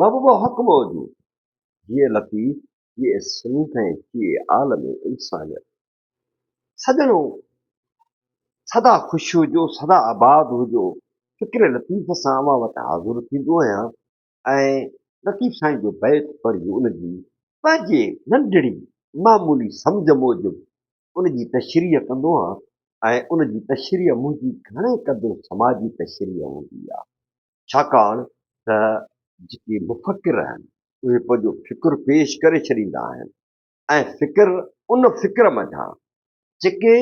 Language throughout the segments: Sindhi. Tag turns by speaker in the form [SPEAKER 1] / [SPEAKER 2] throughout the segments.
[SPEAKER 1] محبوبه حق موجود، جيئي لطيف، جيئي سنڌ ۽ جيئي عالم انسانيت. سڄڻو سدا خوش هجو، سدا آباد هجو. فڪر لطيف سان اوهان وٽ حاضر ٿيندو آهيان ۽ لطيف سائين جو بيت پڙهي ان جي پنهنجي ننڍڙي معمولي سمجهه موجب ان جي تشريح ڪندو آهيان ۽ ان جي تشريح منهنجي گهڻي قدر سماجي تشريح هوندي آهي. ڇاڪاڻ ته جيڪي مفڪر آهن اهي پنهنجو فڪر پيش ڪري ڇڏيندا آهن ۽ فڪر ان فڪر منجهان جيڪي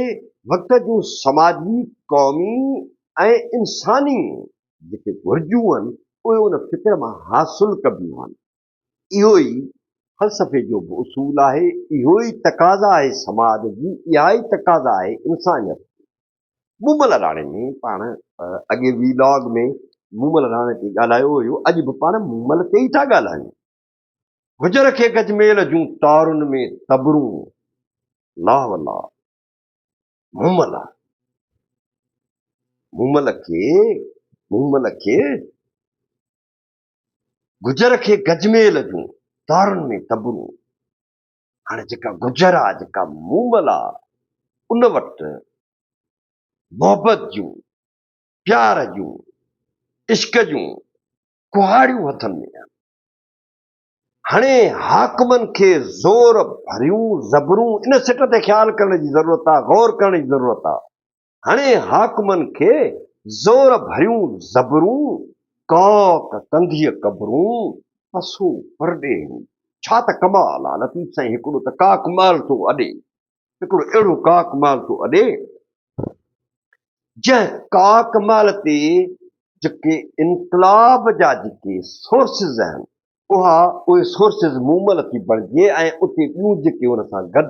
[SPEAKER 1] وقت جون سماجي، قومي ۽ انساني جيڪي گهرجون آهن اهي ان فڪر مان حاصل ڪبيون آهن. اهو ئي فلسفي جو به اصول آهي، اهو ئي تقاضا آهي سماج جي، اها ئي تقاضا آهي انسانيت جي. مومل راڻي ۾ پاڻ اڳي وي لاگ ۾ مومل راڻي تي ڳالهايو هيو، اڄ به پاڻ مومل تي ئي ٿا ڳالهايون. گجر کي گجميل جون تارن ۾ تبرون، لاهه والله مومل آ، مومل کي، مومل کي گجر کي گجميل جون تارن ۾ تبرون. هاڻي جيڪا گجر آ، جيڪا مومل آ، ان وٽ محبت جون، پيار جون، عشق جون ڪهاڙيون هٿن ۾ آهن. هڻي حاڪمن کي زور ڀريون زبرون، ان سٽ تي خيال ڪرڻ جي ضرورت آ، غور ڪرڻ جي ضرورت آ. هڻي حاڪمن کي زور ڀريون زبرون، ڪاڪ ڪنڌيء قبرون، پسو پرڏيهين. ڇا ته ڪمال آ لطيف سائين هڪڙو ته ڪاڪ محل ٿو اڏي، هڪڙو اهڙو ڪاڪ محل ٿو اڏي، جنهن ڪاڪ محل تي جيڪي انقلاب جا جيڪي سورسز آهن، اها اهي سورسز مومل ٿي بڻجي ۽ اتي ٻيون جيڪي ان سان گڏ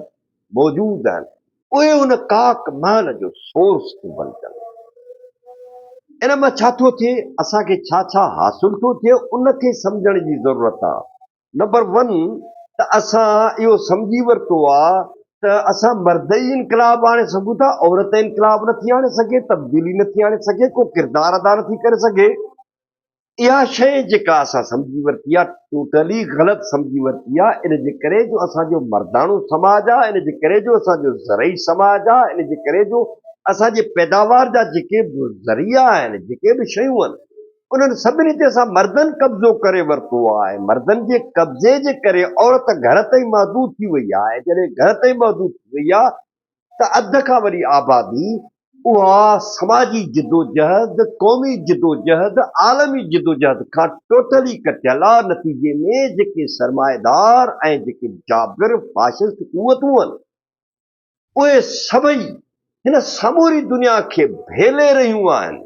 [SPEAKER 1] موجود آهن اهي ان ڪاڪ محل جو سورس ٿيون بڻجن. ان مان ڇا ٿو ٿئي، اسان کي ڇا ڇا حاصل ٿو ٿئي ان کي سمجهڻ جي ضرورت آ. نمبر ون ته اسان اهو سمجهي ورتو آ ته اسان مرد ئي انقلاب آڻي سگهون ٿا، عورت انقلاب نٿي آڻي سگهي، تبديلي نٿي آڻي سگهي، ڪو ڪردار ادا نٿي ڪري سگهي. اها شيء جيڪا اسان سمجهي ورتي آهي ٽوٽلي غلط سمجهي ورتي آهي ان جي ڪري جو اسان جو مرداڻو سماج آهي ان جي ڪري جو اسان جو زرعي سماج آهي ان جي ڪري جو اسان جي پيداوار جا جيڪي به ذريعا آهن جيڪي به شيون آهن انهن سڀني تي اسان مردن قبضو ڪري ورتو آهي مردن جي قبضي جي ڪري عورت گهر تائين محدود ٿي وئي آهي جڏهن گهر تائين محدود ٿي وئي آهي ته اڌ کان وڏي آبادي اها سماجي جدوجهد، قومي جدوجهد، عالمي جدوجهد کان ٽوٽلي ڪٽيل آ، نتيجي ۾ جيڪي سرمائيدار ۽ جيڪي جابر فاشسٽ قوتون آهن اهي سڀئي هن سموري دنيا کي ڀيلي رهيون آهن.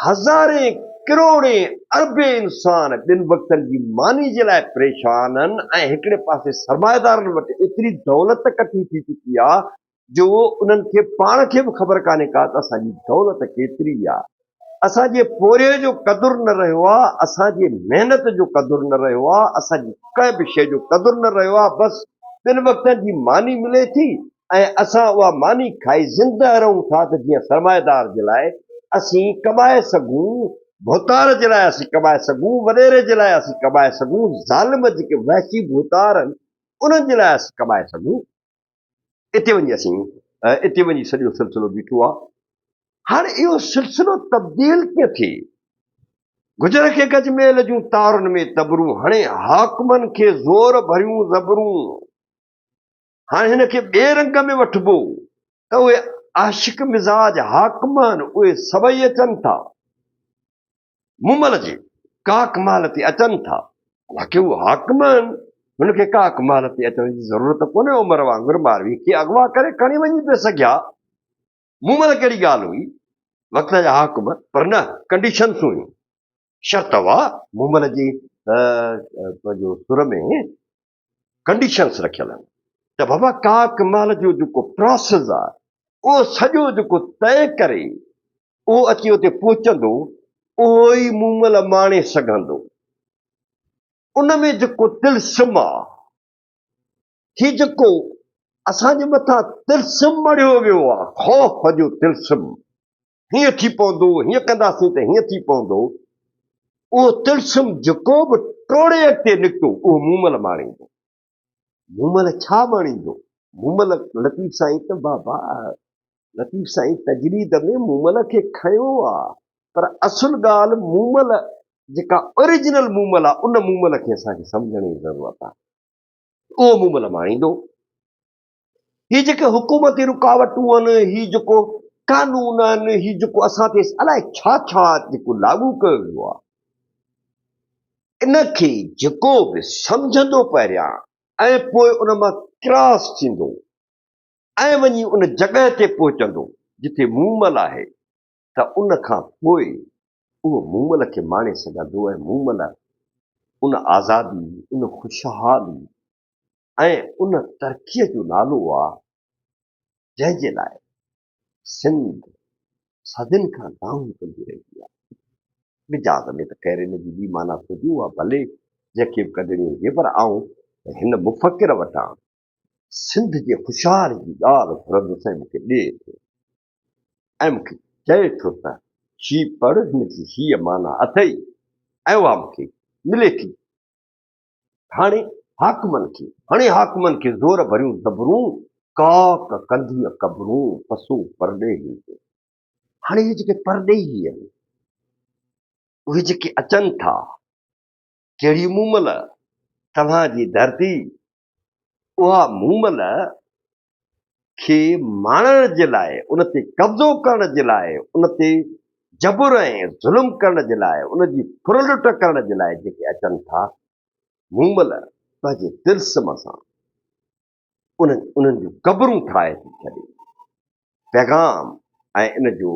[SPEAKER 1] هزارين ڪروڙين اربين انسان ٻن وقتن جي ماني جي لاء پريشان آهن ۽ هڪڙي پاسي سرمائيدارن وٽ ايتري دولت ڪٺي ٿي چڪي آهي جو انهن کي پاڻ کي به خبر ڪانهي ڪا ته اسان جي دولت ڪيتري آهي. اسان جي پورهيي جو قدر نه رهيو آهي، اسان جي محنت جو قدر نه رهيو آهي، اسان جي ڪنهن به شيء جو قدر نه رهيو آهي، بس ٻن وقتن جي ماني ملي ٿي ۽ اسان اها ماني کائي زندهه رهون ٿا ته جيئن سرمائيدار جي لاء اسين ڪمائي سگهون، ڀوتار جي لاء اسين ڪمائي سگهون، وڏيري جي لاء اسين ڪمائي سگهون، ظالم جيڪي وحشي ڀوتار آهن انهن جي لاء اسين ڪمائي سگهون. اتي وڃي اسين اتي وڃي سڄو سلسلو بيٺو آهي. هاڻي اهو سلسلو تبديل ڪيئن ٿئي؟ گجر کي گجميل جون تارن ۾ تبرون هڻي حاڪمن کي زور ڀريون زبرون. هاڻي هن کي ٻئي رنگ ۾ وٺبو ته اهي عاشق مزاج حاڪم آهن، اهي سڀئي اچن ٿا. مومل جي ڪاڪ محل تي اچن ٿا. حالانڪه هو حاڪم آهن، هن کي ڪاڪ محل تي اچڻ جي ضرورت ڪونهي. عمر وانگر ماروي کي اغوا ڪري کڻي وڃي پئي سگهيا. مومل ڪهڙي ڳالهه هئي، وقت جا حاڪم، پر نه، ڪنڊيشنس هيون، شرط هئا. مومل جي پنهنجو سر ۾ ڪنڊيشنس رکيل آهن ته بابا ڪاڪ مال جو جيڪو پراسز آهي اهو سڄو جيڪو طئي ڪري اهو اچي اتي پهچندو اهو ئي مومل ماڻي سگهندو. ان ۾ جيڪو طلسم آهي هي جيڪو اسان جي مٿان طلسم مڙهيو ويو آهي خوف جو طلسم هيئن ٿي پوندو هيئن ڪنداسين ته هيئن ٿي پوندو. اهو طلسم جيڪو به ٽوڙي اڳتي نڪتو، اهو مومل ماڻيندو. مومل ڇا ماڻيندو؟ مومل لطيف سائين ته بابا لطيف سائين تجريد ۾ مومل کي کنيو آ پر اصل ڳالهه مومل جيڪا اوريجنل مومل آ ان مومل کي اسان کي سمجهڻ جي ضرورت آ. اهو مومل ماڻيندو. هي جيڪي حڪومتي رڪاوٽون آهن، هي جيڪو قانون آهن، هي جيڪو اسان تي الائي ڇا ڇا جيڪو لاڳو ڪيو ويو آهي، ان کي جيڪو به سمجهندو پهريان ۽ پوء ان مان ڪراس ٿيندو ۽ وڃي ان جڳهه تي پهچندو جتي مومل آهي ته ان کان پوء اهو مومل کي ماڻي سگهندو ۽ مومل ان آزادي، ان خوشحالي ۽ ان ترقيء جو نالو آ جنهن جي لاء سنڌ صدين کان دانهون ڪندي رهي آ. مجاز ۾ ته خير ان جي ٻي معنيٰ ٿيندي اها ڀلي جنهن کي به ڪڍڻي هجي پر آئون هن مفڪر وٽان سنڌ جي خوشحالي جي ڳالهه گهرندس ۽ مون کي ڏئي ٿو ۽ مون کي چئي ٿو ته هي پڙهه هن جي هيء معنيٰ اٿئي ۽ اها مون کي ملي ٿي. هاڻي حاڪمن کي، هڻي حاڪمن کي زور ڀريون زبرون، ڪاڪ ڪنڌيء قبرون، پسو پرڏيهين جو. هاڻي اهي جيڪي پرڏيهي آهن، اهي جيڪي اچن ٿا، ڪهڙي مومل؟ توهان جي ڌرتي، اها مومل کي ماڻڻ جي لاء، ان تي قبضو ڪرڻ جي لاء، ان تي جبر ۽ ظلم ڪرڻ جي لاء، ان جي ڦر لٽ ڪرڻ جي لاء جيڪي اچن ٿا، مومل پنهنجي طلسم سان انهن انهن جون قبرون ٺاهي ٿي ڇڏي. پيغام ۽ ان جو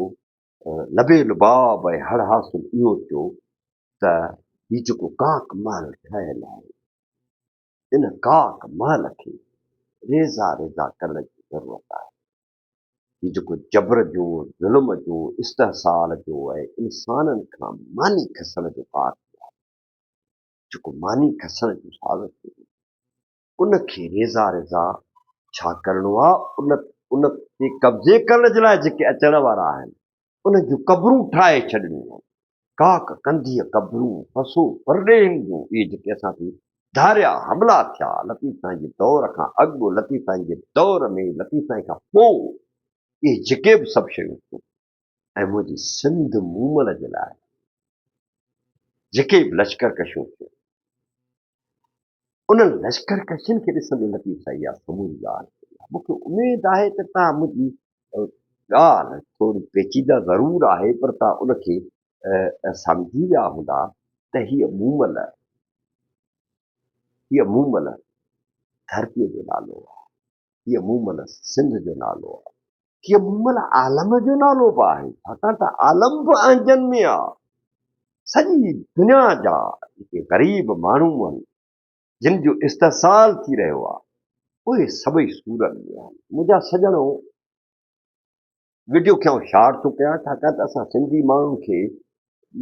[SPEAKER 1] لب لباب ۽ هڙ حاصل اهو ٿيو ته هي جيڪو ڪاڪ محل ٺهيل آهي، ان ڪاڪ محل کي ريزا ريزا ڪرڻ جي ضرورت آهي. هي جيڪو جبر جو، ظلم جو، استحصال جو ۽ انسانن کان ماني کسڻ جو ڪاڪ آهي، جيڪو ماني کسڻ جون سازشون آهن، ان کي ريزا ريزا ڇا ڪرڻو آهي؟ ان ان تي قبضي ڪرڻ جي لاء جيڪي اچڻ وارا آهن، انهن جون قبرون ٺاهي ڇڏڻيون آهن. ڪاڪ ڪنڌيء قبرون، پسو پرڏيهين جون، اهي جيڪي اسان تي ڌاريا حملا ٿيا، لطيف سائين جي دور کان اڳ، لطيف سائين جي دور ۾، لطيف سائين کان پوء، اهي جيڪي به سڀ شيون ٿيون ۽ منهنجي سنڌ مومل جي لاء جيڪي به لشڪر ڪشيون ٿيون، انهن لشڪر ڪشين کي ڏسندي لطيف سائين اها سموري ڳالهه ڪئي آهي. مون کي اميد آهي ته توهان منهنجي ڳالهه ٿوري پيچيده ضرور آهي پر توهان ان کي سمجهي ويا هوندا ته هيء مومل هيء مومل ڌرتيء جو نالو آهي. هيء مومل سنڌ جو نالو آهي. هيء مومل عالم جو نالو به آهي، ڇاڪاڻ ته عالم به اهنجن ۾ آهي. سڄي دنيا جا جيڪي غريب ماڻهو آهن، جن جو استحصال ٿي رهيو آهي، اهي سڀئي سورن ۾ آهن. منهنجا سڄڻو، وڊيو کي آئون شارٽ ٿو ڪيان، ڇاڪاڻ ته اسان سنڌي ماڻهن کي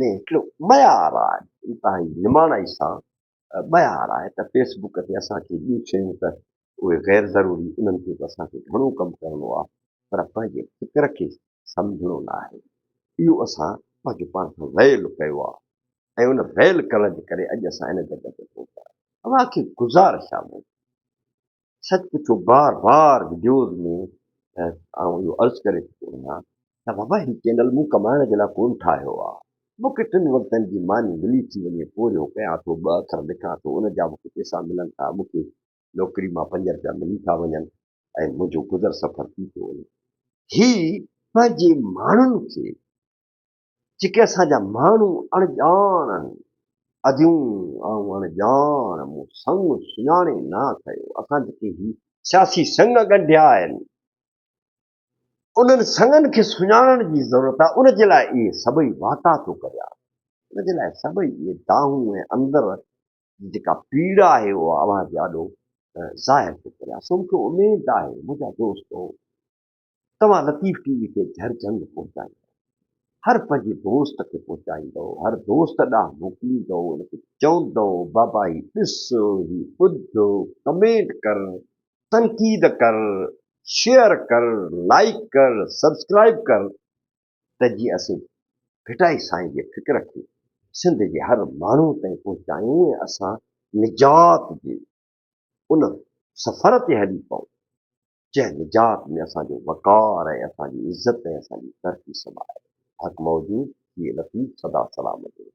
[SPEAKER 1] ۾ هڪڙو معيار آهي، انتهائي نماڻائي سان معيار آهي ته فيس بڪ تي اسان کي ٻيون شيون ته اهي غير ضروري انهن تي به اسان کي گهڻو ڪم ڪرڻو آهي پر پنهنجي فڪر کي سمجهڻو نه آهي. اهو اسان پنهنجو پاڻ سان ويل ڪيو آهي ۽ ان ويل ڪرڻ جي ڪري اڄ اسان ان جڳهه تي پهتا آهيون. اوهان کي گذارش آهي منهنجي سچ پڇو بار بار وڊيوز ۾ آئون اهو عرض ڪري چڪو آهيان ته بابا هي چينل مون ڪمائڻ جي لاء ڪونه ٺاهيو آ. مون کي ٽن وقتن جي ماني ملي ٿي وڃي، پورهيو ڪيان ٿو، ٻه اکر لکان ٿو، ان جا مون کي پئسا ملن ٿا، مون کي نوڪري مان پنج رپيا ملي ٿا وڃن ۽ منهنجو گذر سفر ٿي ٿو وڃي. هي پنهنجي ماڻهن کي جيڪي اسان جا ماڻهو اڻ ڄاڻ آهن، اديون آئون اڻ ڄاڻ، مون سڱ سڃاڻي نه ڪيو، اسان جيڪي هي سياسي سڱ ڳنڍيا آهن، انهن سڱن کي سڃاڻڻ جي ضرورت آهي، ان جي لاء اهي سڀئي واتا ٿو ڪريان، ان جي لاء سڀئي اهي دانهون ۽ اندر جي جيڪا پيڙا آهي اها اوهان جي آڏو ظاهر ٿو ڪريان. سو مون کي اميد آهي منهنجا دوستو توهان لطيف ٽي وي کي جهرجهنگ پهچائيندؤ، هر پنهنجي دوست کي پهچائيندؤ، هر دوست ڏانهن موڪليندؤ، ان کي چوندؤ بابا هي ڏس، هي ٻڌ، ڪمينٽ ڪر، تنقيد ڪر، شيئر ڪر، لائيڪ ڪر، سبسڪرائيب ڪر ته جيئن اسين ڀٽائي سائين جي فڪر کي سنڌ جي هر ماڻهو تائين پهچايون ۽ اسان نجات جي ان سفر تي هلي پئون، جنهن نجات ۾ اسان جو وقار ۽ اسان جي عزت ۽ اسان جي ترقي سمايل. حق موجود، جيئي لطيف سدا سلامت هجي.